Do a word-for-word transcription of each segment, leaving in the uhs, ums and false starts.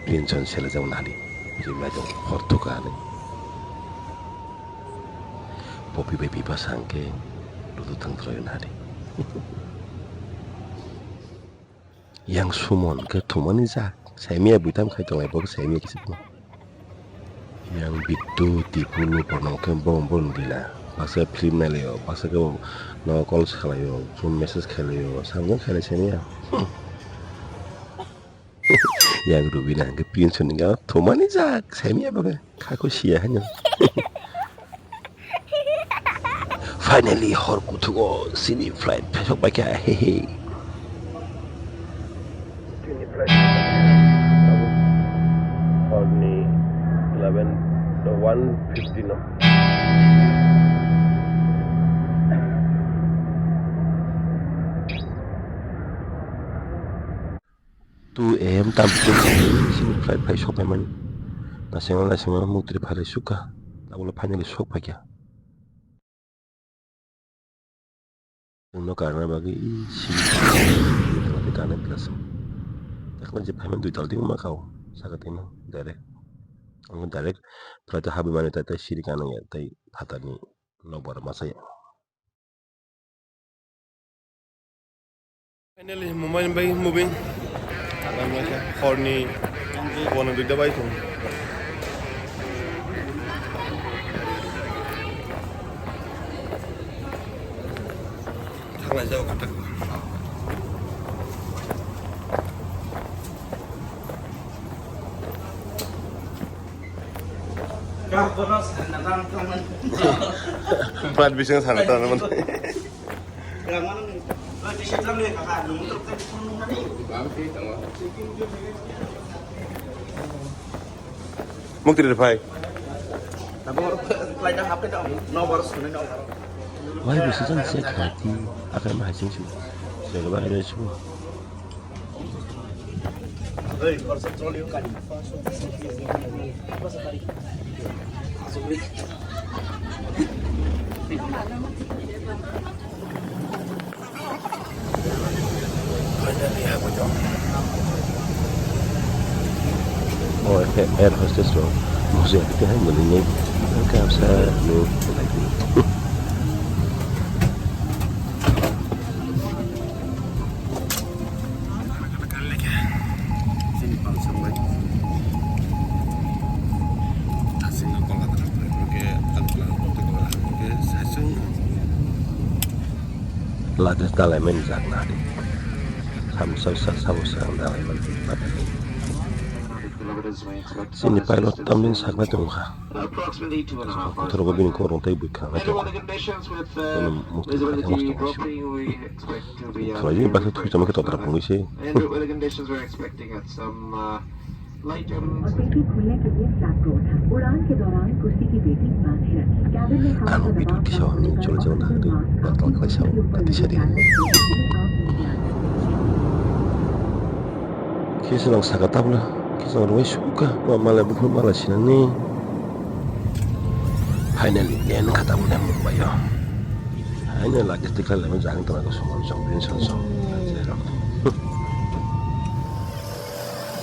Tension sele jabo nadi. Jibla jong hor thuka ni. Popi bai pipa sangke ludu tang troyo nadi. Yang sumon ke thumani jak. Saimia buitam khai tonglai bo saimia kisipno. Yang bitu tipulu porno ke bom bom dila. Baksa film nai layo, baksa ke no call khalai yo, phone message khalai yo, samjak khalai saimia. Yang Rubina hingke pension ni gana thumani jak, saimia baga, khako siya hanya. Finally, hor kuthugo sini flight phesok baikha, he he. Horni eleven, one fifty no. Two A M tam sini flight phai sok phaimani. Naisingma naisingma mukti phai sukha. Tabukle finally sok phaikha. Chwngno karna bagwi sini karna plus. Takla je phaimani dui tal ding ma kao. Saka timo direct. Ang direct flight habwi mani tai tai siri kana ya tai phatani nokbar masa ya. Finally, Mumbai bai moving. Horni bono duita bai thung. Thanglai jao katak. Flight bisingo sana tangna mano. Mukti rifai. Wai bisa jang siya khati akan mahasing su. Siya ba ada su. O air hostess rok musi akhe hai mwnwi nai kamsa nw. Chini pang sambai. Asing no Kolkata rok bai, oke, Agartala rok bai, oke, sasung. Luggage dalai mani jak nadi. Samsa sa sabusa dalai mani. Chini pilot tamni sakna tongkha. Kotor bo bini korong tei bwkha nai tongkha. Bono mukti khaina muchungo. Khwlaijak baksa thwi tongma khe totra phungwi se. और खिड़की खुलने के लिए फ्लैप को उठा। उड़ान के दौरान कुर्सी की बेटी बांधे रखें। Cabin में हवा का दबाव कम होने पर ऑक्सीजन मास्क आपकी पूंछ के ऊपर लगे बैलेंस को अपने आप नीचे आ जाएगा। Kisa nang saka tabla, kisa nang rwai suka, ma mala buphur mala sinani. Finally, end kha tabla Mumbai o. Finally, luggage tikhlai lama jang tana ko suman song, bin song song.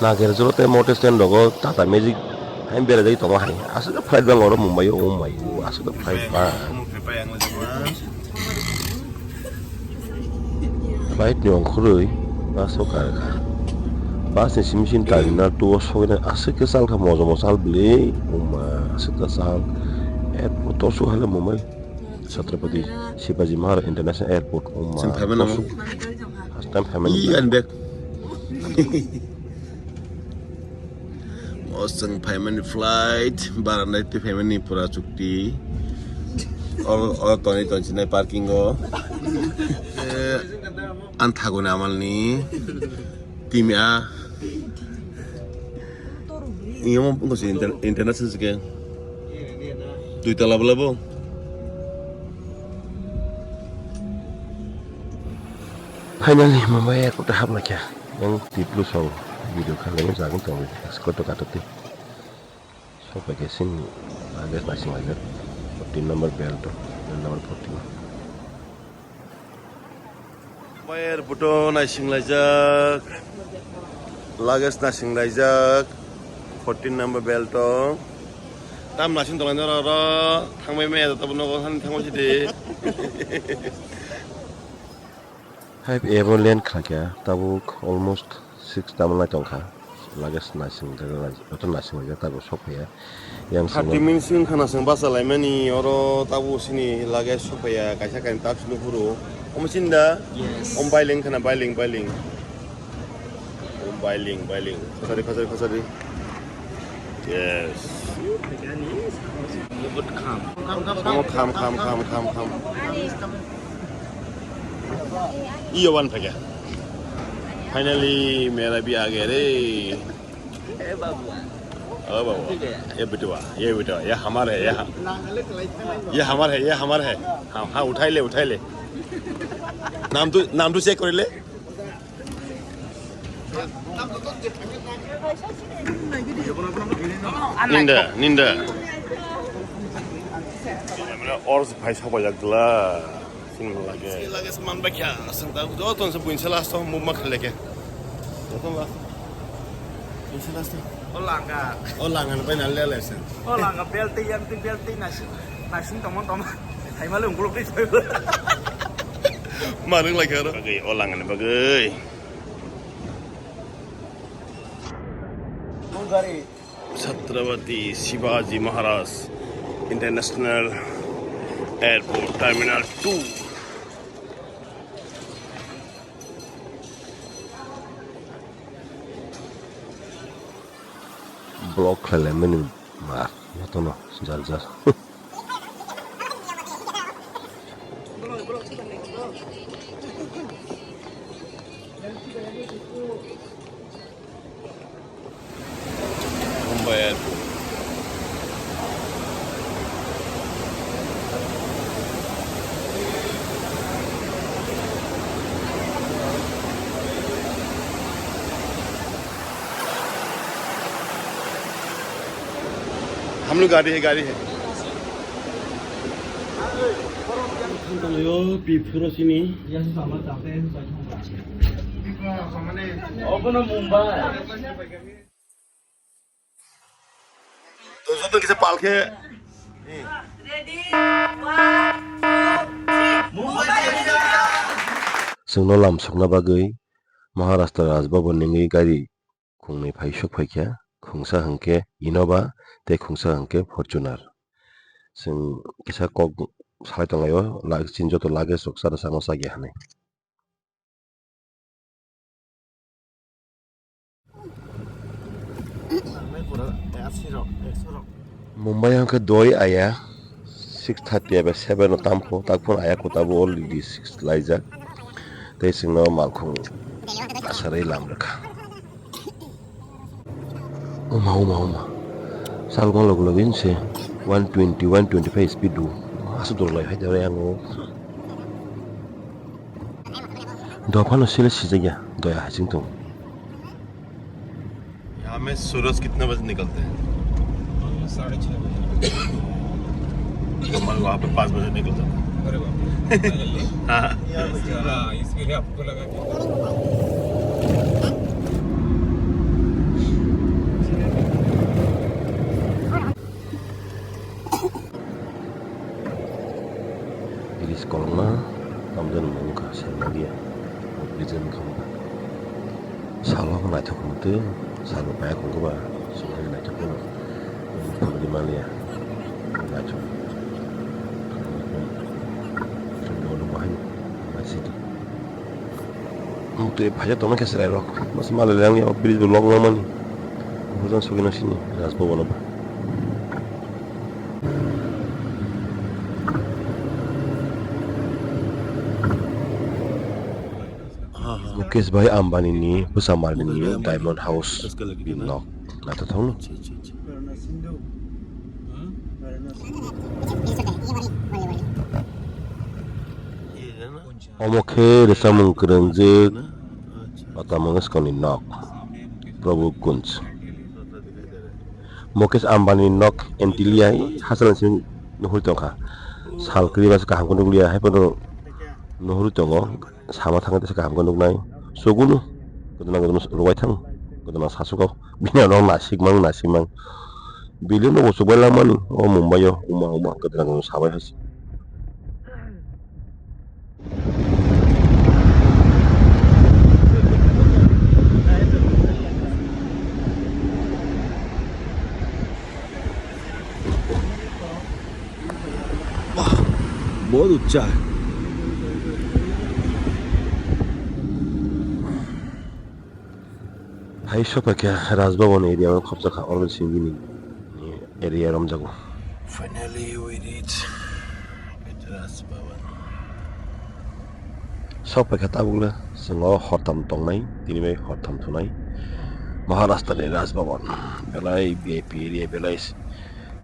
Nager jolo te motor stand rogo Tata Magic hai berajai tongo hai. Aswk flight bang oro Mumbai o, oh my, aswk flight bang. Flight ni ongkhorwi bus o kar kha. Bus ni simi simi terminal two o sogwi nai aswk kwchal kha mojo mojo sal bwlwi. Oma aswk kwchal. Airport o sok hai le Mumbai. Chhatrapati Shivaji Maharaj International Airport. Oma first time phaimani. O chwng phaimani flight, barandai twi phaimani pura chukti. O, o toni toni sinai parking o. Eh, an thaguni amalni timi a. Iyamo wngkha se inter-, international se khe. Dui tala bwlai bo. Finally, Mumbai airport o hapnai kha. Yang tiplu song video kha, yang jaga tong, escort to katok tei. Sok pai khe sini luggage naising laijak. Fourteen number belt o, belt number fourteen. Mumbai airport o naising laijak. Luggage naising laijak. Fourteen number belt o. Tam nasing tonglainai oro, oro thangbai maya, tabuk nogo thangbai sidi. Five A bo land khlai kha, tabuk almost six tamo lai tong kha. Luggage nasing, joto nasing laijak, tabuk sok phaiya. Yang thirty minutes wng khana chwng basa laimani, oro tabuk sini luggage sok phaiya, kaisa kainwi tak sini phuru. Omo chini da? Yes. Om bailing khana, bailing, bailing. Om bailing, bailing. Khosari, khosari, khosari. Yes. Omo kham, kham, kham, kham, kham. Iyo wan phai kha. Finally, mera bhi aa gaya re. ए बाबुआ। ओ बाबू, ठीक है। ये बिटुआ, ये बिटुआ, ये हमारे है, ये हम-, ये हमारे है, ये हमारे है। हाँ, हाँ, उठाई ले, उठाई ले। नाम तो, नाम तो चेक कर ले। Ninda, ninda. Ors phai sabai jak dula. Sini lage. Sini lage seman baikha, asal tahu. Joto se buin selas to, muk mak leke. Joto la. Buin selas to. O langa. O langa bai na lele sen. O langa belti yang ti belti nasi, nasi tomon tomon. Hai malu nguluk di. Manung lagi aro. Bagai o langa ni bagai. Chhatrapati Shivaji Maharaj International Airport Terminal two. Block khlai laimani ma jotono jar jar. Mumbai Airport. हम लोग गाड़ी है, गाड़ी है। Yo, pi phuro sini. Obono Mumbai. To joto kisa pal khe. Chwngno lam sokna bagwi Maharashtra Raj Bhavan ningwi gari khungnwi phai sok phaikha, khungsa hwnkhe Innova tei khungsa hwnkhe Fortuner. Chwng kisa kok salai tonglaio, la-, chini joto luggage rok chara changma chakya hinwi. Mumbai hwnkhe doi aya, six thirty eba seven o tamkho, takphano aya kho, tabuk already six laijak. Tei chwngno malkhung asarwi lam rwkha. Oma, oma, oma. Salma log login se one twenty, one twenty-five speed o. Aswk dol lai phai de ore ang o. Dophano sele sijak ya, doya haching tong. यहाँ में सूरज कितने बजे निकलते हैं? हम साढ़े छः बजे। हमारे वहाँ पे पाँच बजे निकल जाता है। अरे बाप रे। हाँ। इसके, हाँ, इसके लिए आपको लगा कि Bridge kolokma tamjani mung kha, sengma dia. Bridge ni khamkha. Salo khe naithok mutwi, salo paya kongkhe ba, sumani naithok phano. Phunugwi manliya. Naithok. Chwng dolu bahai. Naisidi. Mutwi phaijak tongma khe chwrairok. Mas malai yang ya bridge bo lok wngmani. Buphang sogwi naisini Raj Bhavan o ba. Mukesh bhai Ambani ni bwsa malni ni Diamond House nok naithothok no. Omo khe rwchapmung kwrwngjwk Lata Mangeshkar ni nok, Prabhu Kunj. Mukesh Ambani nok Antilia hai hachal simi nuhuri tongkha. Sal kwrwi bai kaham khe nukliya, hai phano nuhuri tongo. Sama thangwi tesa kaham khe nuknai. Chugunu. Kotorma kotorma rwbai thang. Kwdwna sasugo bini oro nasikmang nasikmang. Bili no uchubai langmani o Mumbai o uma uma kwdwna kwdwna sabai hai se. बहुत ऊंचा है। Hai sokphaikha Raj Bhavan area o khopjakha Arvind Singh bini area romjago. Finally we reach Raj Bhavan. Sokphaikha tabukle chwng o hortham tongnai, tini bai hortham thunai Maharashtra ni Raj Bhavan. Belai V I P area, belai